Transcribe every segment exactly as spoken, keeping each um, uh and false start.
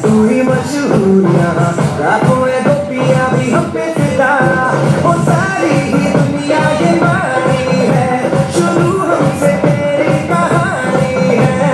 तू ही मशहूर यहाँ, लाखों है गोपियाँ भी हम पे फिदा। वो सारी ही दुनिया ये मानी है, शुरू हमसे तेरी कहानी है।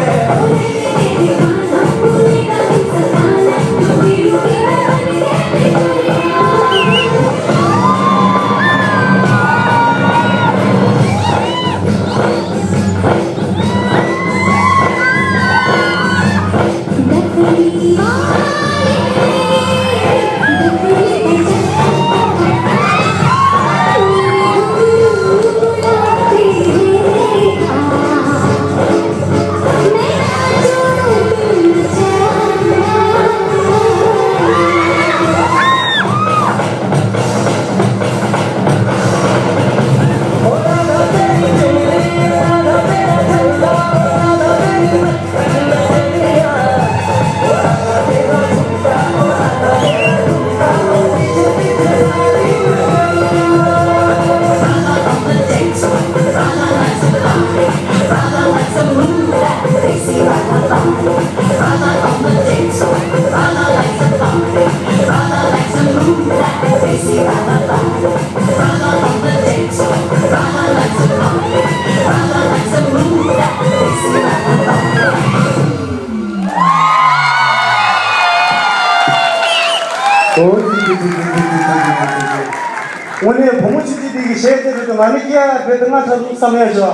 དངོས་གནས་བུ་མོ་ཆུང་ཆུང་དེ་གི་གཞས་དེ་རེད་དུ་ང་ནི་སྐྱེ་ཡ་བོད་དུ་ང་ཁྲ་ལུག་བསམ་ཡ་ཞོ།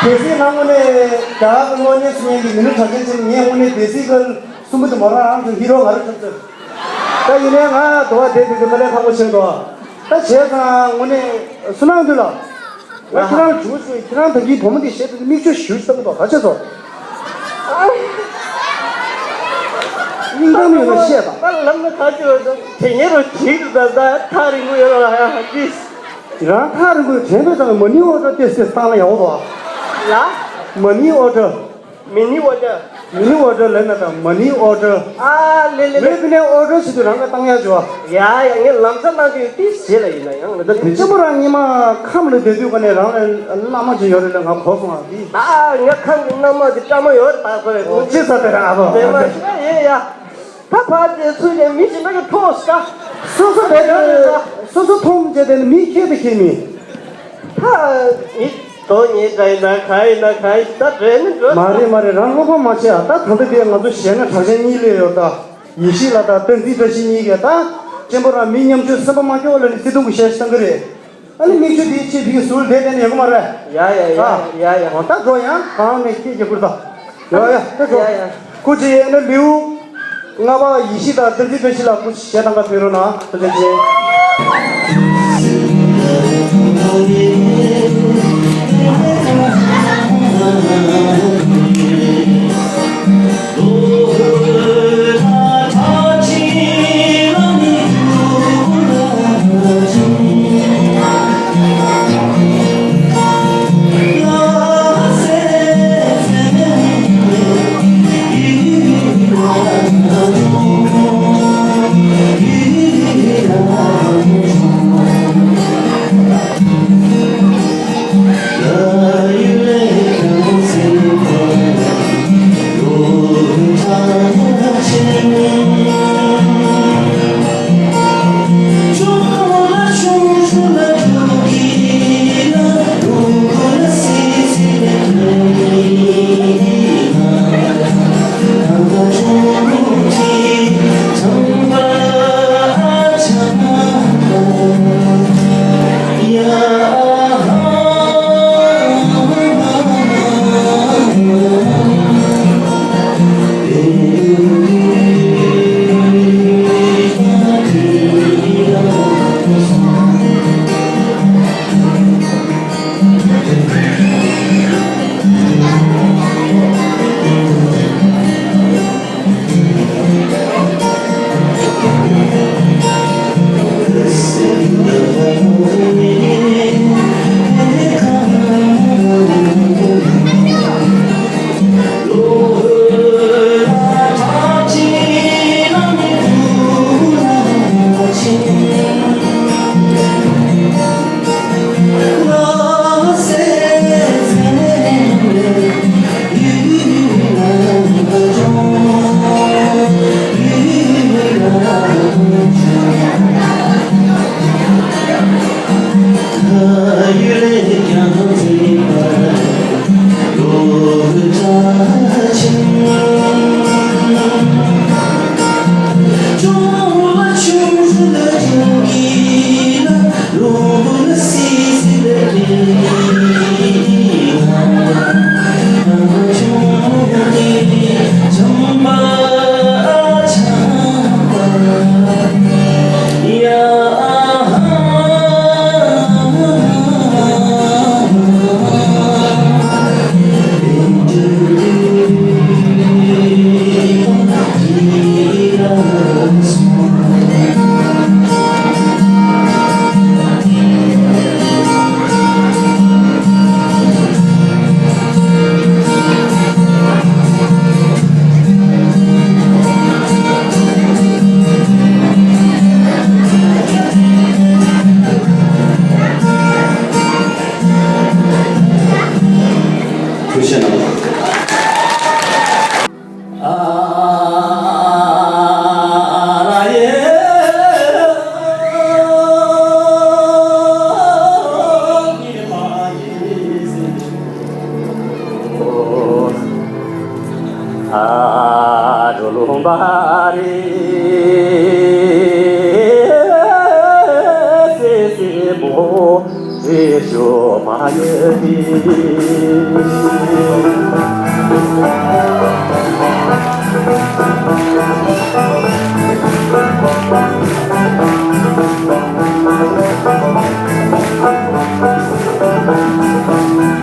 གལ་སྲིད་ང་དངོས་གནས་རྒྱ་གར་གློག་བརྙན་སུ་ཉན་གི་མི་ནུ་གྲགས་ཅན་ཆེན་ངས་དངོས་གནས་སྡེ་སྲིད་ཀྱི་གསུམ་པོ་དུ་མོ་རང་རང་དུ་ཧི་རོ་ང་རུ་ཁྲབ་ཚོད། ད་ཡིན་ནའི་ང་དུ་བ་དེ་དུས་དུ་མ་ལས་ཁག་པོ་ཆེན་དོ། ད་བྱས་ཙང་དངོས་གནས་སུ་ནང་དུ་ལ། ང་ཁྱེད་རང་བྱུང་ཞུ་ཁྱེད་རང་ད་གིན་བུ་མོ་འདི་བཤད་དུས་མིག་ཆུ་ཞུ་ཞུ་བཏང་གི་འདུག་ག་ཆེ་ཚོ། སྙིང་གཏམ་ཡོད་ན་བཤད་དང་། ད་ལམ་ན་ད་ཅི་རོ་དེ་ཉེ་རོ་ཇིག་ཏུ་ད་ད་ཐག་རིང་པོ་ཡོད་རོ་ཡ་ཧ་ཅིས། རང་ཐག་རིང་པོ་དྲན་པའི་ཙང་མ་ནི་ཨོ་ཏོ་ཏེ་སེ་བཏང་ལ་ཡག་པོ་འདུག་ལ། མ་ནི་ཨོ་ཏོ། མི་ནི་ཨོ་ཏོ། མི་ནི་ཨོ་ཏོ་ལབ་ན་ད་མ་ནི་ཨོ་ཏོ། ཨ་ལེ་ལེ་ལེ། ལེ་ཕི་ནས་ཨོ་ཏོ་ཞིག་ཏུ་རང་ག་བཏང་ཡག་ཅོ། ཡ་ཡ་ངས་ལམ་སང་གནང་རྒྱུ་ཡོད་དེ་བྱེད་ལ་ཡིན་ན་ཡང་ལ་ད་དེ་ཆེན་པོ་རང་ཉི་མ་ཁམས་ལ་བསྡད་དུས་ཀ་ནས་རང་ལ་མནའ་མ་ཅིག་ཡོད་རེད་ལ་ང་གོ་སོང་ཨ་དེ། ད་ངས་ཁམས་ཀྱི་མནའ་མ་དེ་བཀྲ་མ་ཡོད་རེད་ད་ཁོ་རེད། ཅི་ས་དེ་ར་ཨ་ཕ། མེ་མ་ཤི་ན་ཡེ་ཡ། ད་ཕར་དེ་ཚུར་ནས་མི་ཞིག་མ་གི་ཐོག་སྐ་སོ་སོ་བས་སོ་སོ་མཐོང་བྱས་ཏེ་མི་ཁྱེད་དེ་ཁྱེད་མི། ད་མི་དོ་ཉེ་དྲ་ཡིན་ན་ག་ཡིན་ན་ག་ཡིན་ད་འགྲོ་ནི་འགྲོ། མ་རེད་མ་རེད། རང་བློ་ཕམ་མ་བྱེད་ཨ། ད་ད་ལྟ་དེ་ང་ཚོ་གཞས་ན་གྲགས་ཅན་གཉིས་ལས་ཡོད་ད། ཡེ་ཤེས་ལགས་དང་བསྟན་འཛིན་བཀྲ་ཤིས་གཉིས་ཀས་ད། གཅེན་པོ་རང་མི་ཉམ་ཆུང་སེམས་པ་མ་སྐྱོ་ལ་ནི་བརྩེ་དུང་གི་གཞས་ཤིག་བཏང་གི་རེད། ཨ་ནི་མིག་ཆུ་དེའི་ཕྱིར་ཕི་ཟུར་བསྡད་དེ་ནས་ཡོང་གི་མ་རེད། ཡ་ཡ་ཡ་ཡ་ཡ། འོ་ད་འགྲོ་ཡང་གང་ནས་ཁྱེད་ཀྱི་བུར་ད། ཡ་ཡ་ད་འགྲོ། ཡ་ཡ། སྐུ་མཁྱེན་ཨ་ནི་ལིའུ། ལྔ་པ་ཡེ་ཤེས་དང་བསྟན་འཛིན་བཀྲ་ཤིས་ལགས་སྐུ་གཞས་གཏང་ག་ཕེབས་རོགས་གནང་། ཐུགས་རྗེ་ཆེ། པ་རེད། སེ་སེ་བོ་རེ་ཤོ་མ་ཡེ་དེ།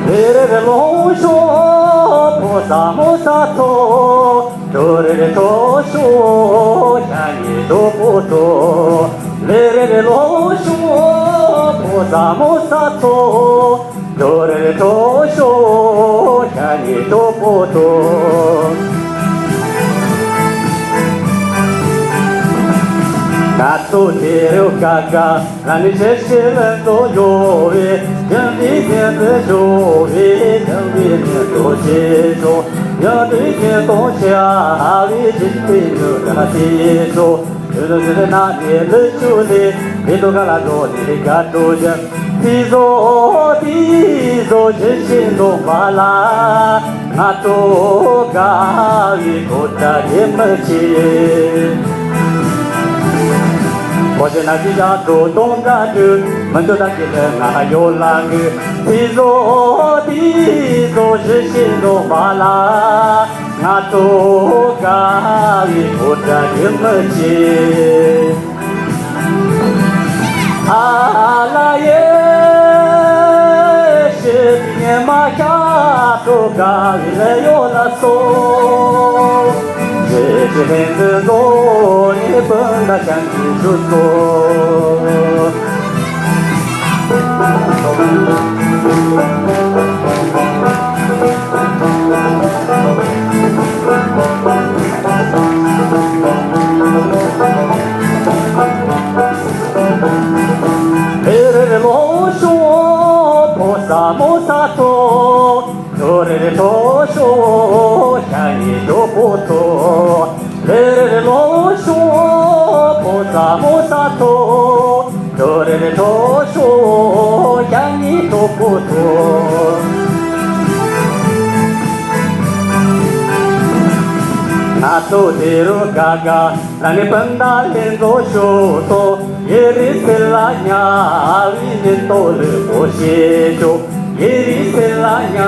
རེ་རེ་རེ་ལོང་ཤོ་ཕོ་ས་མོ་ས་ཐོ། ཁྲོ་རེ་རེ་ཁྲོ་ཤོ་ཤ་ཉེ་གྲོགས་པོ་ཚོ། ལེ་རེ་རེ་ལོ་ཤོ་ཕོ་ས་མོ་ས་ཚོ། ཁྲོ་རེ་རེ་ཁྲོ་ཤོ་ཤ་ཉེ་གྲོགས་པོ་ཚོ། ང་ཚོ་དེ་རུ་ཀ་ཀ། ལ་ནི་ཆེ་ཆེ་ལ་འགྲོ་ཡོད་བས། ཡང་དེ་བཞིན་དུ་འགྲོ་བས། ཡང་དེ་ནི་འགྲོ་ཆེ་ཆོ། ཡང་དེ་བཞིན་གཏོང་བྱ་བའི་འཇིག་རྟེན་ཉུལ་དྲ་ཆེ་ཆོ། དུ་ལུ་ཟེར་ན་ནི་ལུ་ཆུ་ལི་མི་དུ་ག་ལ་འགྲོ་ནི་དགའ་སྤྲོ་ཞིང་། དེ་ཚོ་དེ་ཚོ་ཇི་བཞིན་འགྲོ་བ་ལ། ང་ཚོ་དགའ་བའི་གོ་ཆ་ཡེ་མི་ཆེ། ཁོ་ཚོས་ན་ཅི་བྱ་འགྲོ་གཏོང་འདྲ་དུ་མི་འདོད་ད་ཅི་ལས་ང་ཡོད་ལ་གི། དེ་ཚོ་དེ་ཚོ་ཇི་བཞིན་འགྲོ་བ་ལ། ང་ཚོ་དགའ་བའི་གོ་ཆ་ཡེ་མི་ཆེ། ཨ་ལ་ཡེ། ཤི་ཉེ་མ་ཤ་ཚོ་ག་བི་ལ་ཡོད་ལ་སོ། ཇེ་ཇེ་ཧེན་དུ་ལོ་ནི་པུན་ད་ཤན་གི་ཞུ་སོ། ཧེ་རེ་རེ་ལོ་ཤོ་ཕོ་ས་མོ་ས་ཐོ། ཐོ་རེ་རེ་ཐོ་ཤོ་ཤ་ཡི་གྲོགས་པོ་ཐོ། ཧེ་རེ་རེ་ལོ་ཤོ་ཕོ་ས་མོ་ས་ཐོ། ཐོ་རེ་རེ་ཐོ་ཤོ་ཤ་ཡི་གྲོགས་པོ་ཐོ། ང་ཚོ་དེ་རུ་ཀ་ཀ། ལ་ནི་པན་ད་ལེན་ཚོ་ཤོ་ཐོ། ཡེ་རི་སེ་ལ་ཉ་བི་ནི་ཏོ་ལི་པོ་ཤེ་ཤོ། ཡེ་རི་སེ་ལ་ཉ་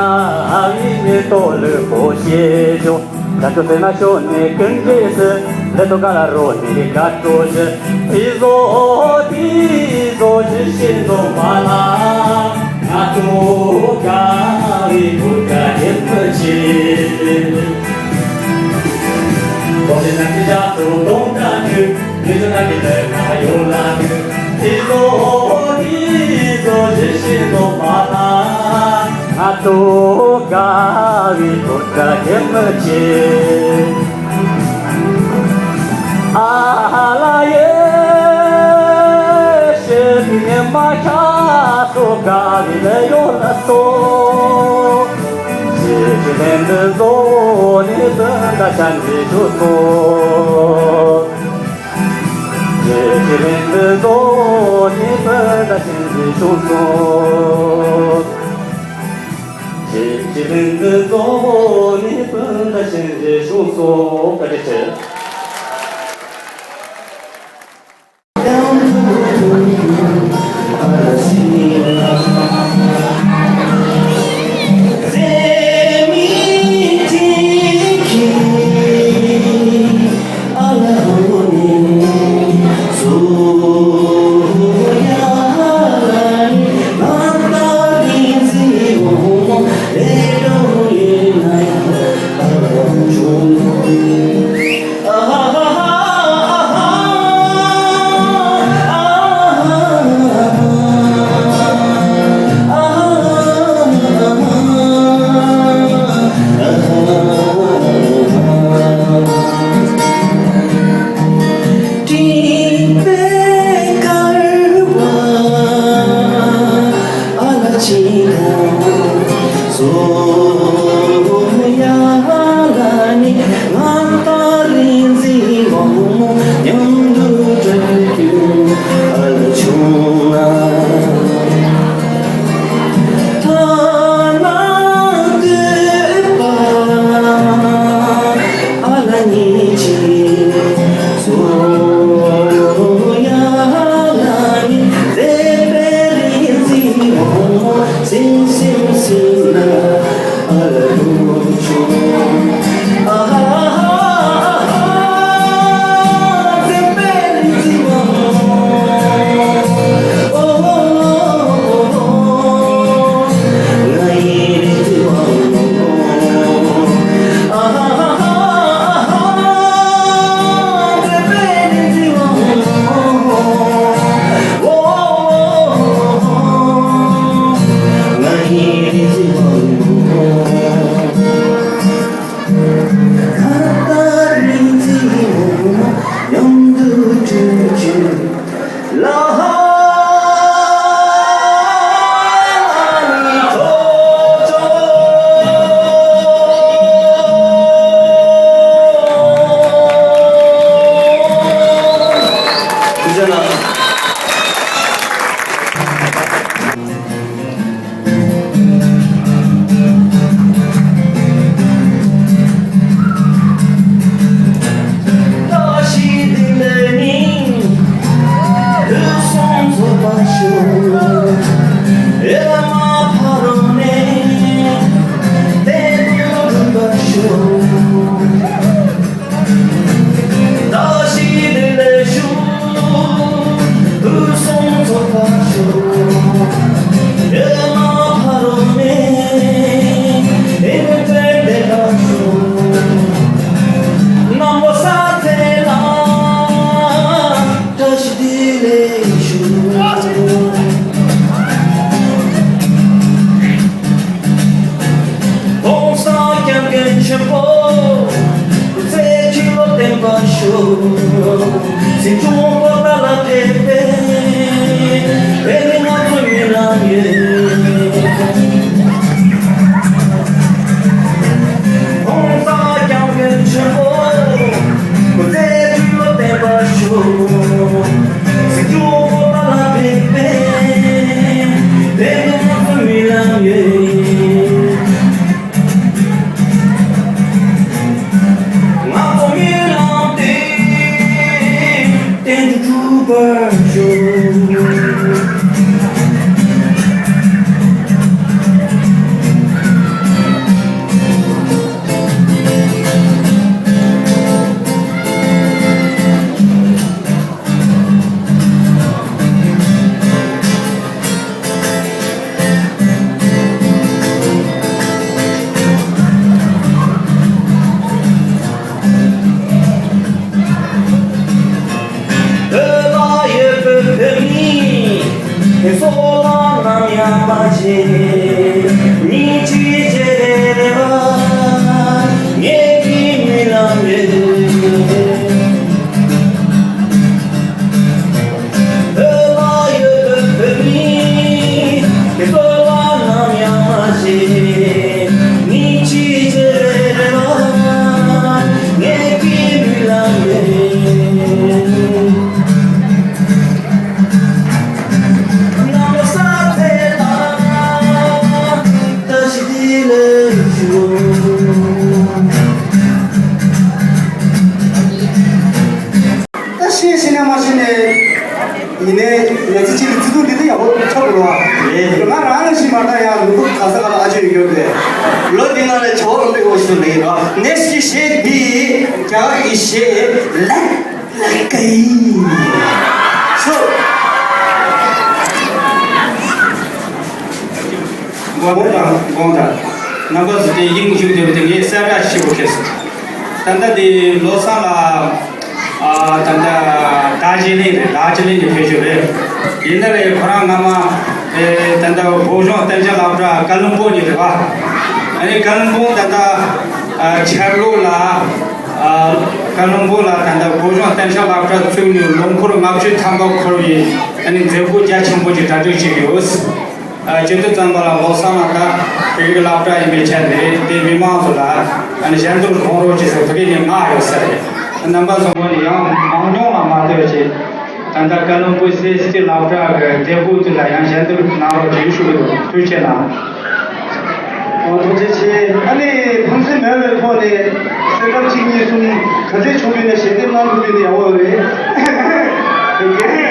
བི་ནི་ཏོ་ལི་པོ་ཤེ་ཤོ། ད་ཚོ་སེ་ན་ཤོ་ནི་ཀུན་ཇེ་སི། ལེ་ཏོ་ག་ལ་རོ་ནི་ག་ཏོ་ཤི། དེ་ཚོ་དེ་ཚོ་ཇི་བཞིན་འགྲོ་བ་ལ། ང་ཚོ་དགའ་བའི་གོ་ཆ་ཡེ་མི་ཆེ། ཁོ་ཚོས་ན་ཅི་བྱ་འགྲོ་གཏོང་འདྲ་དུ་མི་ཚོ་ན་གི་ལས་ང་ཡོད་ལ་དུ། དེ་ཚོ་དེ་ཚོ་ཇི་བཞིན་འགྲོ་བ་ལ། ང་ཚོ་དགའ་བའི་གོ་ཆ་ཡེ་མི་ཆེ། ཨ་ལ་ཡེ། ཤེས་པའི་ཉི་མ་ཤར་སོ་དགའ་བའི་ལས་ཡོད་ལ་སོ། ཇེ་ཇེ་ལེན་དུ་བཟོ་ནི་དོན་དག་ཅན་གྱི་ཞུ་སོ། ཇེ་ཇེ་ལེན་དུ་བཟོ་ནི་དོན་དག་ཅན་གྱི་ཞུ་སོ། ཇེ་ཇེ་ལེན་དུ་བཟོ་ནི་དོན་དག་ཅན་གྱི་ཞུ་སོ། བཀའ་དྲིན་ཆེ། གོང་ས་སྐྱབས་མགོན་ཆེན་པོ། སྐུ་ཚེ་ཁྲི་ལོ་བརྟན་པར་ཤོག་སྲིད་སྐྱོང་པོ་ཏཱ་ལ་ཕེབས་པས། བོད་མི་ང་ཚོ་མི་ལམ་ཡོད། གོང་ས་སྐྱབས་མགོན་ཆེན་པོ། སྐུ་ཚེ་ཁྲི་ལོ་བརྟན་པར་ཤོག་སྲིད་སྐྱོང་པོ་ཏཱ་ལ་ཕེབས་པས། བོད་མི་ང་ཚོ་མི་ལམ་ཡོད། ང་ཚོ་མི་ལམ་དེ་བརྟན་དུ་གྲུབ་པར་ཤོག་བོད་ལ་ཡོད་པའི་བོད་མི། སྲོག་ལ་ནམ་ཡང་མ་བརྗེད། ཉིན་གཅིག་བརྗེད་རེ་རེ་བ། ངེད་ཀྱི་མི་ལམ་ཡོད། བོད་ལ་ཡོད་པའི་བོད་མི། སྲོག་ལ་ནམ་ཡང་མ་བརྗེད། ཉིན་གཅིག་བརྗེད་རེ་རེ་བ། ངེད་ཀྱི་མི་ལམ་ཡོད། ད་ཤེས་ཤེས་ནས་མ་ཤེས་ནས་ཡིན་ནའི་ང་ཚོ་གཅིག་གི་བརྩེ་དུང་འདི་ལ་ཡག་པོ་ཆགས་དགོས་རེད་བ། ང་རང་ལ་ཤེས་མ་ད་ཡང་ལུས་པོ་ག་ས་ག་ལ་ཨ་ཅོ་ཡོད་ཡོད་རེད། ལོ་འདི་ནང་ལ་བྱ་བ་རོགས་པའི་འོ་ཞིག་ལ་ཡིན་རོགས་ནེགསི་གི་གཞས་འདི་རྒྱ་གར་གྱི་གཞས་ལེགས། ལགས་ཀྱི། སོ། དགོངས་དག་དགོངས་དག་རྣམ་པ་ཚོ་དེ་ཡིད་ཞུགས་བསྡད་པ་དེ་ངས་གསལ་བསྒྲགས་ཞུ་དགོས་ཁེལ་སོང་། ད་ལྟ་དེ་བློ་བཟང་ལགས། ཨ། ད་ལྟ་ད་རྗེས་ལེན་རེད། ད་རྗེས་ལེན་གྱི་ཕེབས་ཞུགས་རེད། ཡིན་ན་རེད། ཁོ་རང་སྔ་མ། ཨེ། ད་ལྟ་བོད་གཞུང་གཏན་འཇགས་སློབ་གྲྭ་ཀ་ལོན་སྦུག་ནས་རེད་བ། ཨ་ནི་ཀ་ལོན་སྦུག་ད་ལྟ། ཨ། ཆར་ལུག་ལ། ཨ། ཀ་ལོན་སྦུག་ལ་ད་ལྟ་བོད་གཞུང་གཏན་འཇགས་སློབ་གྲྭ་བཙུགས་ནས་ལོ་འཁོར་ལྔ་བཅུ་ཐམ་པ་འཁོར་བའི་ཨ་ནི་མཛད་སྒོ་རྒྱ་ཆེན་པོ་ཅིག་གྲ་སྒྲིག་བྱས་ཡོད། ཨ། སྤྱི་འཐུས་གཙང་པ་ལགས་བློ་བཟང་ལགས་ད་བོད་རིགས་སློབ་གྲྭ་ཡིན་པའི་ཆ་ནས་དེ་མི་མང་ཚོ་ལ་ཨ་ནི་ཞལ་འདེབས་གཏོང་རོགས་བྱེད་ཟེར་བོད་སྐད་ནས་མངགས་ཡོད་ས་རེད། རྣམ་པ་ཚོ་ངོས་ནས་ཡང་མང་ཉུང་ལ་མ་ལྟོས་བྱས། ད་ལྟ་ཀ་ལོན་སྦུག་སི་ཨེས་ཊི་སློབ་གྲྭ་གི་མཛད་སྒོ་དེ་ལ་ཡང་ཞལ་འདེབས་གནང་རོགས་ཞེས་ཞུ་གི་འདུག་ཐུགས་རྗེ་གནང་། ཨོ། ཐུགས་རྗེ་ཆེ། ཨ་ནི་ཕངས་སེམས་མེད་པའི་ཐོག་ནས་སེམས་ཁམས་གཅིག་གཉིས་གསུམ་ག་ཚད་ཆུང་དུས་ནས་ཞལ་འདེབས་གནང་ཐུབ་པ་དེ་ཡག་པོ་རེད། དགེ་